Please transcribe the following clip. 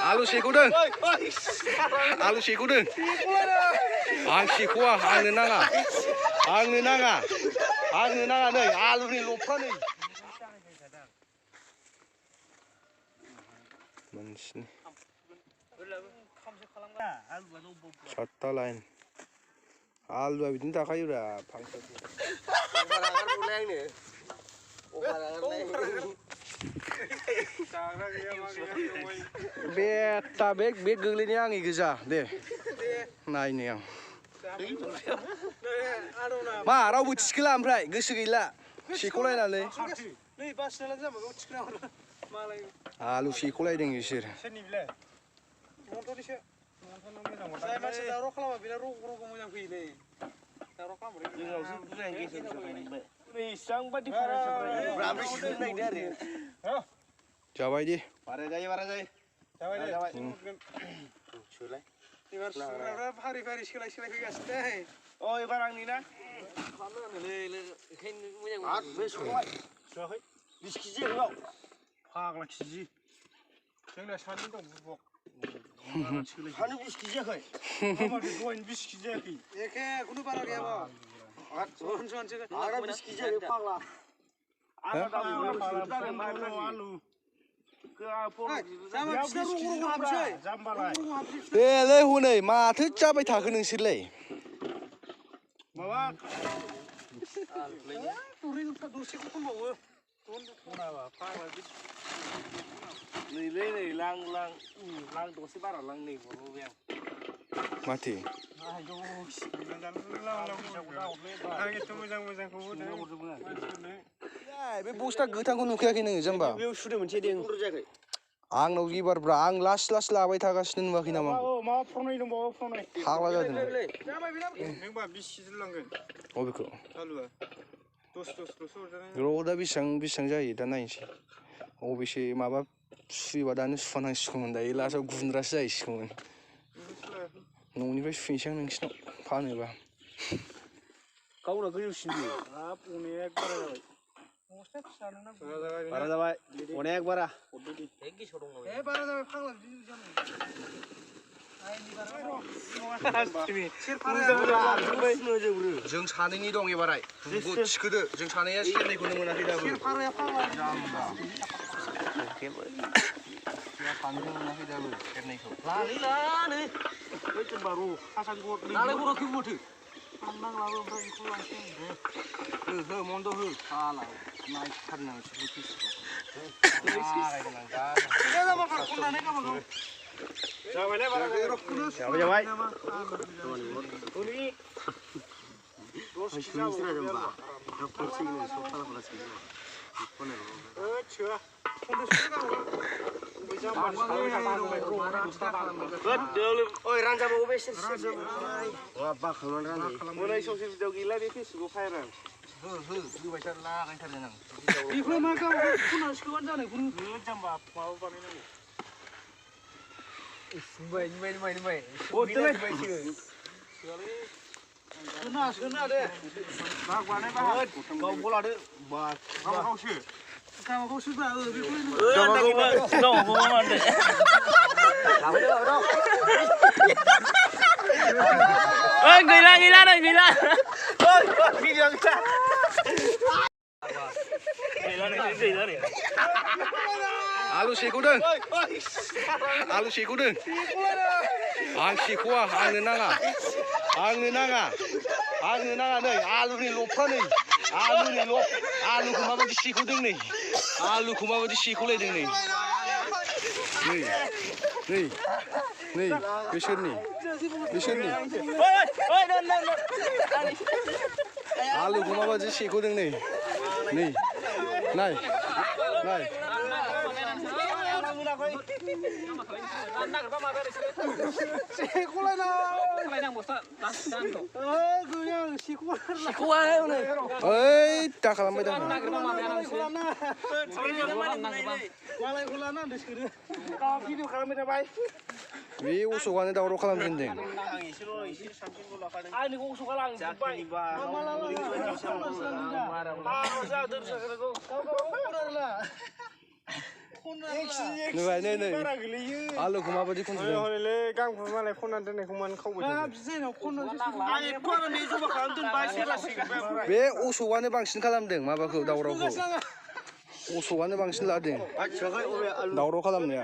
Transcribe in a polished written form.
Alu sekolah, alu sekolah. Ang sekolah, ang nanga nih, alu nih lupa nih. Manis nih. Satu lain. Alu abis ini tak kayu dah, pangkat. Beta beg gelini yang igza deh. Nah ini yang. Ma, rawu cikila ompray goसो गैला. Sekoलायनानै. Alu sekoलायदों इसोर. Jabai deh. Bara jai. Sulai. Hari sekali gas deh. Oh, ibar ang nina. Biskiji enggak? Pagla kiji. जोंना सानै दं बुबक. सानै biscuit जायाखै? मामाखै दहायनो biscuit जायाखै? एखे खुनु बारा गैयाबा। आरो बिस्किट जायाखै फाग्ला। आरो आलु। Leh hनै माथो जाबाय थाखो नोंसोरलाय? माबा दसेखौ खनबावो नै लां दसे बारा लां नै हरबाय आं माथो आं एथ' मोजांखौ बे बस्था गोथांखौ नुखायाखै नोङो जाम्बा बेयाव सुदो मोनसे दें जायाखै आंनाव गिबारब्रा आं लास लाबाय थागासिनो नुवाखै नामा माबा फरनाय दंबावो फरनाय फाग्ला जादों नोंबा बिसिजों लांगोन अबेखौ आलुआ दसल'सो हरजानाय र' दा बेसेबां जायो दा नायनोसै अबेसे माबा सुयोबा दानो सुफानांसिगौमोन दायो लास्टआव गुन्द्रासो जाहैसिगौमोन न'निफ्राय सुफैनोसै आं नोंसिनाव फानोबा गावना गोजौसिन बियो हाब अनेक बारा जाबाय अनेक बारा बारा जाबाय फाग्ला बिदि जों सानैनि दं एबाराय थिखोदो जों सानैया सेरनायखौनो मोनाखै दाबो सानैखौ मोनाखै दाबो सेरनायखौ हो मन्द' हो फाला नायथारनांसिगौ जाबाय Kena deh. Baguannya bahan. Kau bola deh. Kau sih. Kau sudah. No, mau deh. Ôi gila này gila. Ôi video kita. Gila nih. Alu sekolah. Alu sekolah. Ang sekolah, ang nanga nih, alu nih lupa nih, alu kumaba di sekolah nih, alu kumaba di sekolah nih, nih, besar nih, alu kumaba di sekolah nih, naik. Tak kalah macam Bi usukannya dah orang kalam sendiri. नुबाय नै नै बारा गोलैयो आलुखौ माबायदि खनदों हरैलै गांफोर मालाय खननानै दोननायखौ मानो खावबाय थादों बिजाइनाव खननानै आं एफा उन्दै जमा खालामना दोनबाय सोलासिगोन बे अशकआनो बांसिन खालामदों माबाखौ दावरावखौ अशकआनो बांसिन लादों दावराव खालामनाया